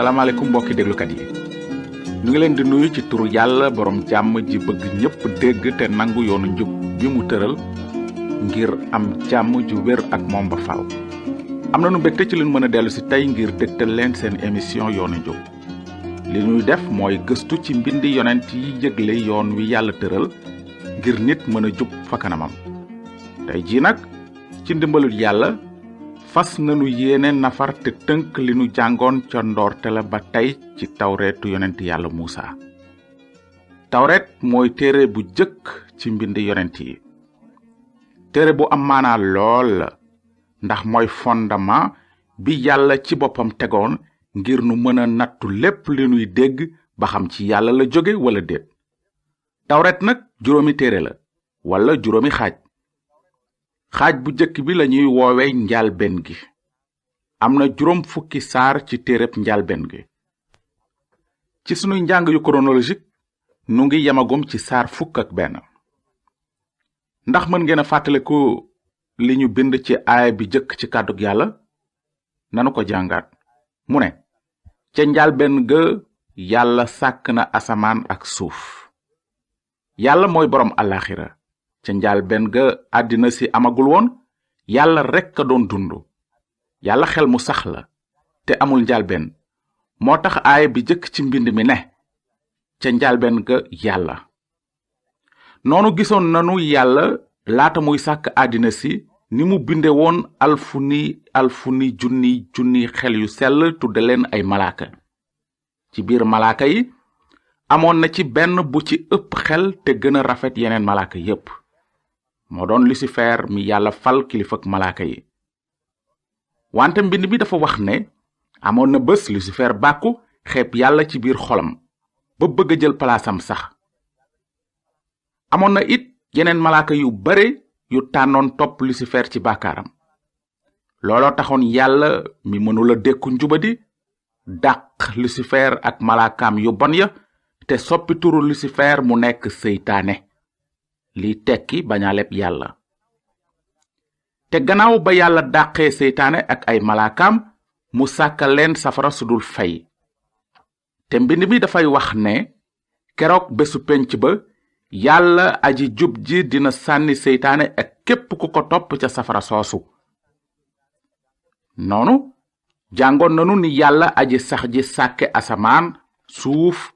salaamaaleykum mbokki déglukat yi ñu ngi leen di nuyu ci turu yàlla borom jàmm ji bëgg ñépp dégg te nangu yoonu njub bi mu tëral ngir am jàmm ju wér ak moom ba faaw. am na nu mbégte ci leen mën a dellu si tey ngir dégtal leen seen émission yoonu njub. li ñuy def mooy gëstu ci mbindi yonent yi yëgle yoon wi yàlla tëral ngir nit mën a jub fa kanamam. tey jii nag ci ndimbalul yàlla fas nanu yéene nafar te tënk li nu jàngoon ca ndoorte la ba tey ci tawreetu yonent yàlla Muusa. tawreet mooy téere bu jëkk ci mbindi yonent yi. téere bu am maanaa lool la ndax mooy fondement bi yàlla ci boppam tegoon ngir nu mën a nattu lépp li nuy dégg ba xam ci yàlla la jóge wala déet. tawreet nag juróomi téere la wala juróomi xaaj. xaaj bu jëkk bi lañuy woowe njaalbeen gi. am na juróom fukki saar ci téereb njaalbeen gi. ci sunuy njàng yu chronologique nu ngi yemagum ci saar fukk ak benn. ndax mën ngeen a fàttaliku li ñu bind ci aaya bi jëkk ci kàddug yàlla? nanu ko jàngaat. mu ne ca njaalbeen ga yàlla sàkk na asamaan ak suuf. yàlla mooy boroom àllaaxira. ca njaalbeen ga àddina si amagul woon, yàlla rekk a doon dund. yàlla xel mu sax la te amul njaalbeen. moo tax aaya bi jëkk ci mbind mi ne ca njaalbeen ga yàlla. noonu gisoon nanu yàlla laata muy sàkk àddina si ni mu binde woon alfuni junni xel yu sell tudde leen ay malaaka. ci biir malaaka yi amoon na ci benn bu ci ëpp xel te gën a rafet yeneen malaaka yépp. moo doon Lucifer mi yàlla fal kilifak malaaka yi. wante mbind mi dafa wax ne amoon na bés Lucifer bàkku xeeb yàlla ci biir xolam ba bëgg a jël palaasam sax. amoon na it yeneen malaaka yu bare yu tànnoon topp Lucifer ci bàkkaaram. looloo taxoon yàlla mi mënula dékku njubadi dàq Lucifer ak malaakaam yu bon ya te soppi turu Lucifer mu nekk seytaane. li tekki bañaaleb yàlla. te gannaaw ba yàlla dàqee seytaane ak ay malaakaam mu sàkkal leen safara sudul fay. te mbind mi dafay wax ne keroog bésu penc ba yàlla aji jub ji dina sànni seytaane ak képp ku ko topp ca safara soosu. noonu jàngoon nanu ni yàlla aji sax ji sàkke asamaan, suuf,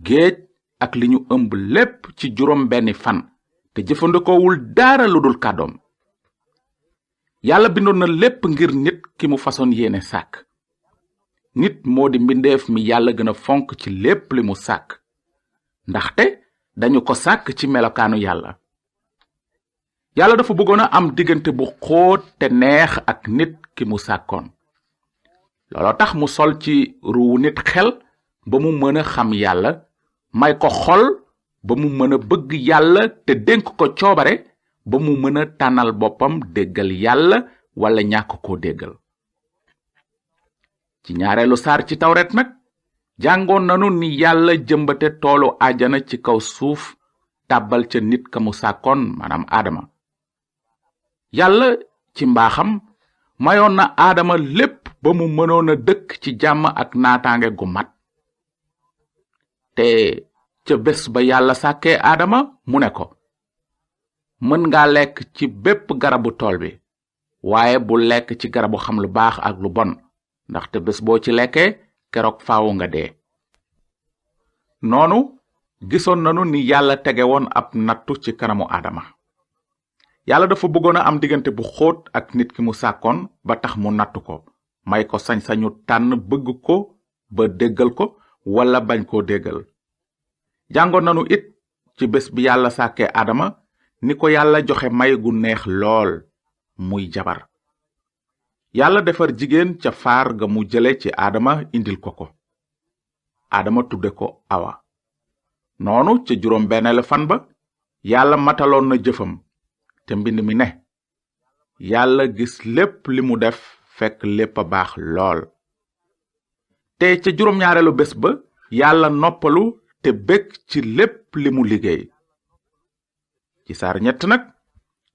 géej ak li ñu ëmb lépp ci juróom benni fan te jëfandikoowul dara lu dul kàddoom. yàlla bindoon na lépp ngir nit ki mu façon yéene sàkk. nit moo di mbindeef mi yàlla gën a fonk ci lépp li mu sàkk ndaxte dañu ko sàkk ci melokaanu yàlla. yàlla dafa bëggoon a am diggante bu xóot te neex ak nit ki mu sàkkoon. looloo tax mu sol ci ruuwu nit xel ba mu mën a xam yàlla, may ko xol ba mu mën a bëgg yàlla te dénk ko coobare ba mu mën a tànnal boppam déggal yàlla wala ñàkk koo déggal. ci ñaareelu saar ci tawret nag jàngoon nanu ni yàlla jëmbate toolu àjjana ci kaw suuf tàbbal ca nit ka mu sàkkoon maanaam aadama. yàlla ci mbaaxam mayoon na aadama lépp ba mu mënoon a dëkk ci jàmm ak naataange gu mat. te ca bés ba yàlla sàkkee aadama mu ne ko mën nga lekk ci bépp garabu tool bi waaye bu lekk ci garabu xam lu baax ak lu bon ndaxte bés boo ci lekkee keroog faawu nga dee. noonu gisoon nanu ni yàlla tege woon ab nattu ci kanamu aadama. yàlla dafa bëggoon a am diggante bu xóot ak nit ki mu sàkkoon ba tax mu nattu ko may ko sañ-sañu tànn bëgg ko ba déggal ko wala bañ koo déggal. jàngoon nanu it ci bés bi yàlla sàkkee aadama ni ko yàlla joxe may gu neex lool muy jabar. yàlla defar jigéen ca faar ga mu jële ci aadama indil ko. aadama tudde ko awa. noonu ca juróom benneelu fan ba yàlla mataloon na jëfam te mbind mi ne yàlla gis lépp li mu def fekk lépp a baax lool. te ca juróom ñaareelu bés ba yàlla noppalu te bég ci lépp li mu liggéey. ci saar ñett nag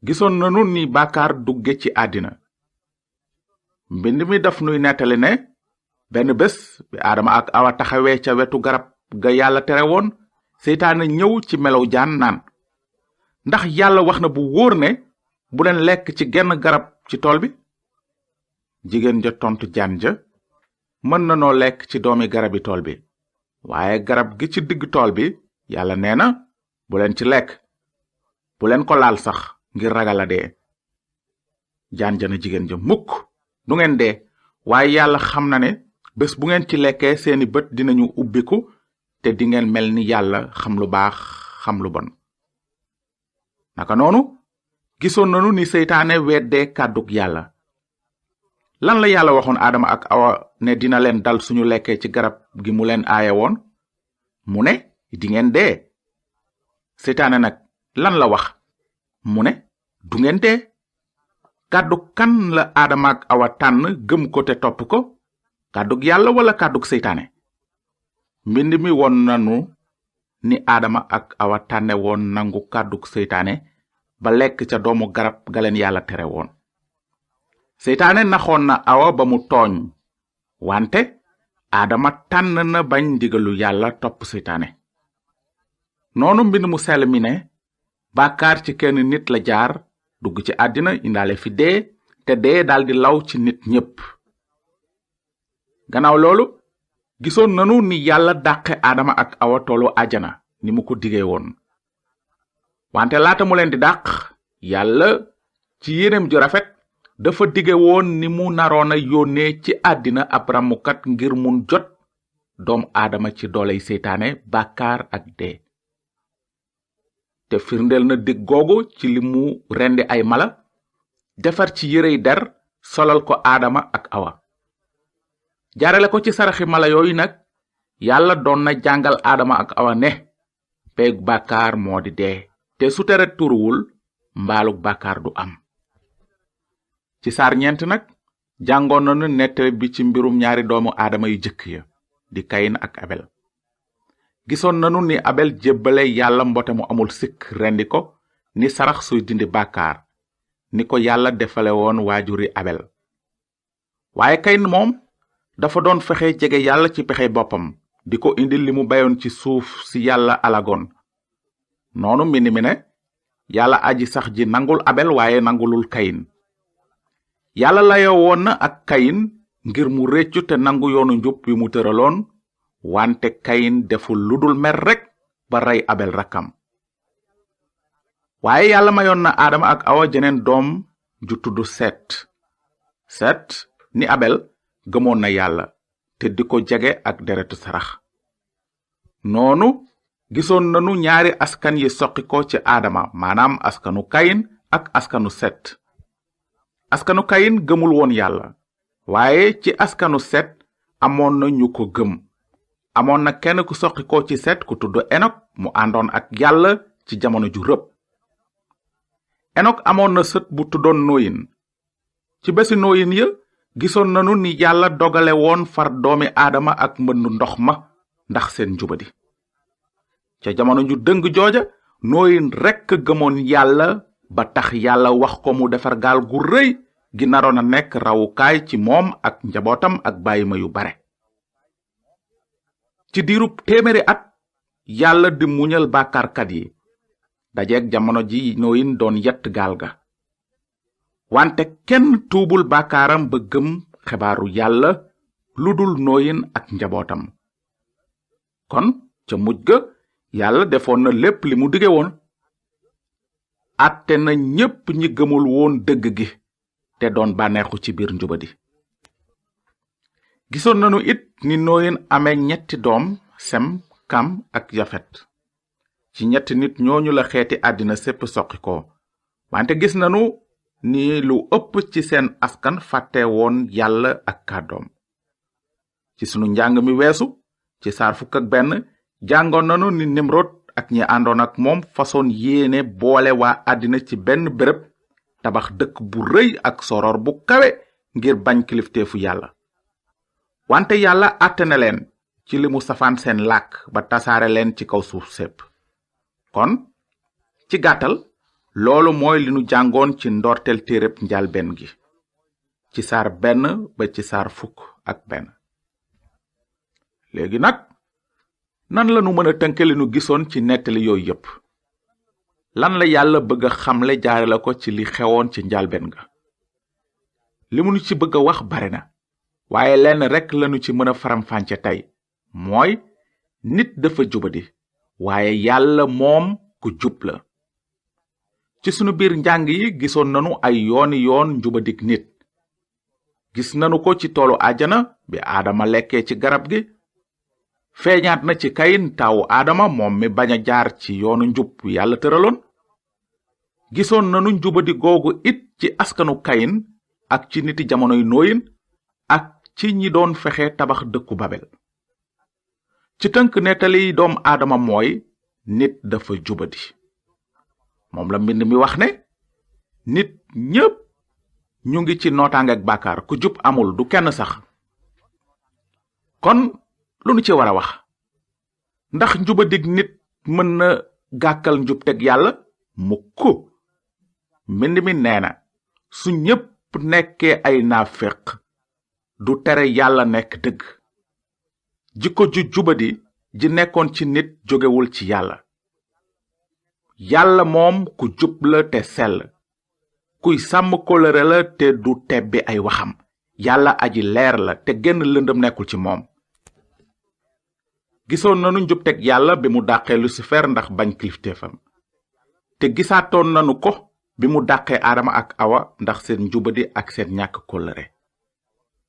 gisoon nanu ni bàkkaar dugge ci àddina. mbind mi daf nuy nettali ne benn bés bi Adama ak Awa taxawee ca wetu garab ga yàlla tere woon, seytaane ñëw ci melow jaan naan, ndax yàlla wax na bu wóor ne bu leen lekk ci genn garab ci tool bi? Jigéen ja tontu jaan ja, mën na noo lekk ci doomi garabi tool bi, waaye garab gi ci digg tool bi yàlla nee na bu leen ci lekk, bu leen ko laal sax ngir ragal a dee. Jaan ja na jigéen ja, mukk du ngeen dee, waaye yàlla xam na ne bés bu ngeen ci lekkee seeni bët dinañu ubbiku te di ngeen mel ni yàlla xam lu baax xam lu bon. Naka noonu gisoon nanu ni seytaane weddee kàddug yàlla. Lan la yàlla waxoon Adama ak Awa ne dina leen dal suñu lekkee ci garab gi mu leen aaye woon? Mu ne di ngeen dee. Seytaane nag lan la wax? mu ne du ngeen dee. kàddu kan la Adama ak Awa tànn gëm ko te topp ko, kàddug yàlla wala kàddug seytaane? Mbind mi won nanu ni Adama ak Awa tànne woon nangu kàddug seytaane ba lekk ca doomu garab ga leen yàlla tere woon. Seytaane naxoon na Awa ba mu tooñ, wante Adama tànn na bañ ndigalu yàlla topp seytaane. Noonu mbind mu sell mi ne bàkkaar ci kenn nit la jaar dugg ci àddina indaale fi dee, te dee daldi law ci nit ñépp. Gannaaw loolu gisoon nanu ni yàlla dàqe Adama ak Awa toolu àjjana ni mu ko digee woon. Wante laata mu leen di dàq, yàlla ci yéeneem ju rafet dafa dige woon ni mu naroona yónnee ci àddina ab ramukat ngir mun jot doom Adama ci dooley seytaane, bàkkaar ak dee. te firndeel na dig googu ci li mu rendi ay mala, defar ci yërey der solal ko Adama ak Awa. jaarale ko ci saraxi mala yooyu nag, yàlla doon na jàngal Adama ak Awa ne peeg bàkkaar moo di dee, te su deret turuwul mbaalug bàkkaar du am. ci saar 9 nag jàngoon nanu nettali bi ci mbirum ñaari doomu Adama yu jëkk ya di Kayin ak Abel. gisoon nanu ni Abel jébbale yàlla mbote mu amul sikk rendi ko ni sarax suy dindi bàkkaar, ni ko yàlla defale woon waajuri Abel. waaye Kayin moom dafa doon fexe jege yàlla ci pexe boppam, di ko indil li mu bayoon ci suuf si yàlla alagoon. noonu mbind mi ne yàlla aji sax ji nangul Abel waaye nangulul Kayin. yàlla layoo woon na ak Kayin ngir mu réccu te nangu yoonu njub wi mu tëraloon, wante Kayin deful ludul mer rekk ba rey Abel rakkam. waaye yàlla mayoon na Adama ak Awa jeneen doom ju tudd Set. Set ni Abel gëmoon na yàlla te di ko jege ak deretu sarax. noonu gisoon nanu ñaari askan yi soqi ko ci Adama, maanaam askanu Kayin ak askanu Set. askanu Kayin gëmul woon yàlla, waaye ci askanu Set amoon na ñu ko gëm. amoon na kenn ku soqi ko ci Set ku tudd Enok, mu àndoon ak yàlla ci jamono ju rëb. Enok amoon na sët bu tuddoon Noyin. ci bési Noyin ya gisoon nanu ni yàlla dogale woon far doomi Adama ak mbëndu ndox ma ndax seen njubadi. ca jamono ju dëng jooja Noyin rekk gëmoon yàlla ba tax yàlla wax ko mu defar gaal gu rëy gi naroon a nekk rawukaay ci moom ak njabootam ak bàyyima yu bare. ci diirub 100 at yàlla di muñal bàkkaarkat yi, dajeeg jamono ji Noyin doon yett gaal ga. wante kenn tuubul bàkkaaram ba gëm xebaaru yàlla lu dul Noyin ak njabootam. kon ca mujj ga yàlla defoon na lépp li mu dige woon. àtte na ñépp ñi gëmul woon dëgg gi te doon bànneexu ci biir njubadi. gisoon nanu it ni Noyin amee 3 doom, Sem, Kam ak Yafet. ci 3 nit ñooñu la xeeti àddina sépp soqi ko, wante gis nanu ni lu ëpp ci seen askan fàtte woon yàlla ak kàddoom. ci sunu njàng mi weesu ci saar 1 jàngoon nanu ni Nimrod ak ñi àndoon ak moom façon yéene boole waa àddina ci benn béréb, tabax dëkk bu rëy ak soror bu kawe ngir bañ kilifteefu yàlla. wante yàlla àtte na leen ci li mu safaan seen làkk ba tasaare leen ci kaw suuf sépp. kon ci gàttal loolu mooy li nu jàngoon ci ndorteel téereb njalbeen gi, ci saar 1 ba ci saar 11. léegi nag nan la nu mën a tënke li nu gisoon ci nettali yooyu yépp lan la yàlla bëgg a xamle jaare la ko ci li xewoon ci njalben ga li mu nu ci bëgg a wax bare na waaye lenn rekk lanu ci mën a faram-fànce tey mooy nit dafa jubadi waaye yàlla moom ku jub la ci sunu biir njàng yi gisoon nanu ay yoon njubadik nit gis nanu ko ci toolu àjjana bi aadama lekkee ci garab gi feeñaat na ci kayin taawu aadama moom mi bañ a jaar ci yoonu njub yàlla tëraloon gisoon nanu njubadi googu it ci askanu kayin ak ci niti jamonoy nooyin ak ci ñi doon fexe tabax dëkku babel ci tënk nettali doom aadama mooy nit dafa jubadi moom la mbind mi wax ne nit ñépp ñu ngi ci nootaange ak bàkkaar ku jub amul du kenn sax kon lu nu ci war a wax ndax njubadig nit mën na gàkkal njubteg yàlla mukk mbind mi nee na su ñépp nekkee ay naaféq du tere yàlla nekk dëgg jikko ju jubadi ji nekkoon ci nit jógewul ci yàlla yàlla moom ku jub la te sell kuy sàmm kóllëre la te du tebbi ay waxam yàlla aji leer la te genn lëndëm nekkul ci moom gisoon nanu njubteg yàlla bi mu dàqee lucifer ndax bañ kilifteefam te gisaatoon nanu ko bi mu dàqee aadama ak awa ndax seen njubadi ak seen ñàkk kóllëre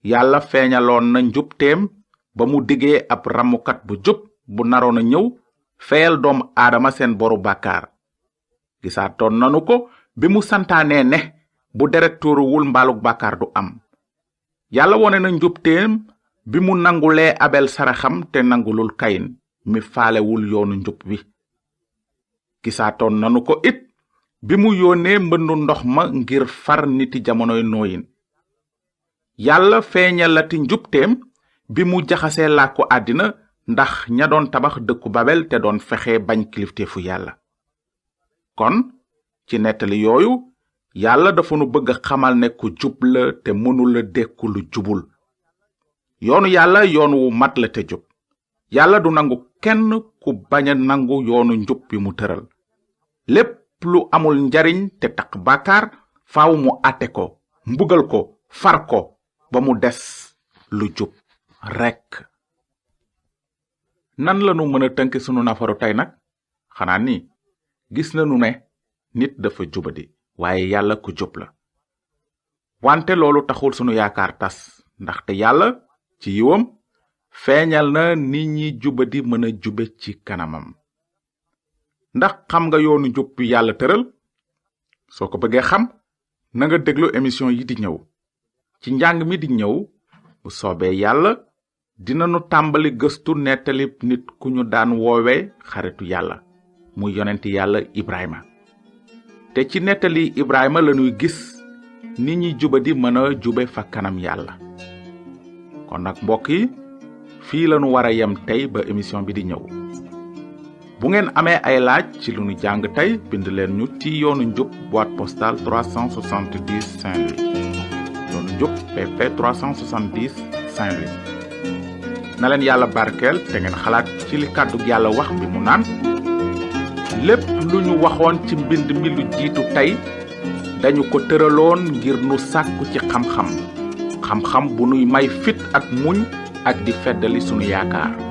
yàlla feeñaloon na njubteem ba mu diggee ab ramukat bu jub bu naroon a ñëw feyal doom aadama seen boru bàkkaar gisaatoon nanu ko bi mu santaanee ne bu deret tuuruwul mbaalug bàkkaar du am yàlla wone na njubteem bi mu nangulee abel saraxam te nangulul kayin mi faalewul yoonu njub wi gisaatoon nanu ko it bi mu yónnee mbëndu ndox ma ngir far niti jamonoy nooyin yàlla feeñalati njubteem bi mu jaxasee làkku àddina ndax ña doon tabax dëkku babel te doon fexe bañ kilifteefu yàlla kon ci nettali yooyu yàlla dafa nu bëgg xamal ne ku jub la te mënula dékku lu jubul yoonu yàlla yoon wu mat la te jub yàlla du nangu kenn ku bañ a nangu yoonu njub bi mu tëral lépp lu amul njariñ te taq bàkkaar faaw mu àtte ko mbugal ko far ko ba mu des lu jub rekk nan lanu mën a tënk sunu nafaru tey nag xanaa ni gis nanu ne nit dafa jubadi waaye yàlla ku jub la wante loolu taxul sunu yaakaar tas ndaxte yàlla ci yiwam feeñal na nit ñi jubadi mën a jube ci kanamam ndax xam nga yoonu njub bi yàlla tëral soo ko bëggee xam na nga déglu émission yi di ñëw ci njàng mi di ñëw bu soobee yàlla dinanu tàmbali gëstu nettalib nit ku ñu daan woowe xaritu yàlla muy yonenti yàlla Ibrahima te ci nettali Ibrahima lañuy gis nit ñi jubadi mën a jube fa kanam yàlla kon nag mbokk yi fii lañu war a yem tey ba émission bi di ñëw bu ngeen amee ay laaj ci lu nu jàng tey bind leen ñu ci yoonu njub boîte postale 370 Saint-Louis yoonu njub PP 370 Saint-Louis na leen yàlla barkeel te ngeen xalaat ci li kàddu yàlla wax bi mu naan lépp lu ñu waxoon ci mbind mi lu jiitu tey dañu ko tëraloon ngir nu sàkku ci xam-xam bu nuy may fit ak muñ ak di feddali sunu yaakaar